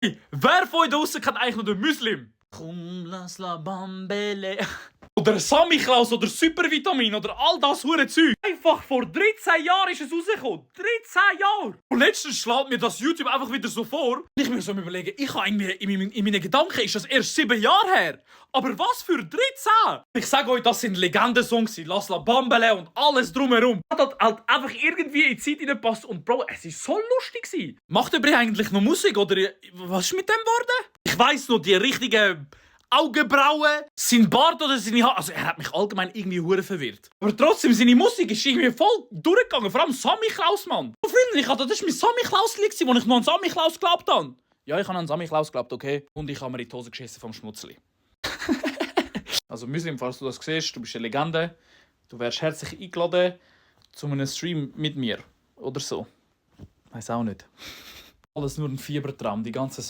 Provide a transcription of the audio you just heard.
Wer von euch da draussen kennt eigentlich noch den Muslim? Komm, lass la Bambele. Oder Samichlaus oder Supervitamin oder all das hure Zeug. Einfach vor 13 Jahren ist es rausgekommen. 13 Jahre! Und letztens schlägt mir das YouTube einfach wieder so vor. Und ich mir so überlegen, ich habe in meinen Gedanken ist das erst 7 Jahre her. Aber was für 13? Ich sage euch, das sind Legenden-Songs, Lass la Bambele und alles drumherum. Das hat halt einfach irgendwie in die Zeit hineingepasst. Und Bro, es war so lustig. Macht ihr eigentlich noch Musik oder was ist mit dem geworden? Ich weiss noch, die richtigen Augenbrauen, sein Bart oder seine Haare. Also er hat mich allgemein irgendwie hure verwirrt. Aber trotzdem, seine Musik ist irgendwie voll durchgegangen. Vor allem Samichlaus, Mann. Oh, Freunde, das war mein Samichlaus-Lied, wo ich noch an Samichlaus geglaubt habe. Ja, ich habe an Samichlaus geglaubt, okay. Und ich habe mir in die Hose geschissen vom Schmutzli. Also Muslim, falls du das siehst, du bist eine Legende. Du wärst herzlich eingeladen zu einem Stream mit mir. Oder so. Weiß auch nicht. Alles nur ein Fiebertraum, die ganze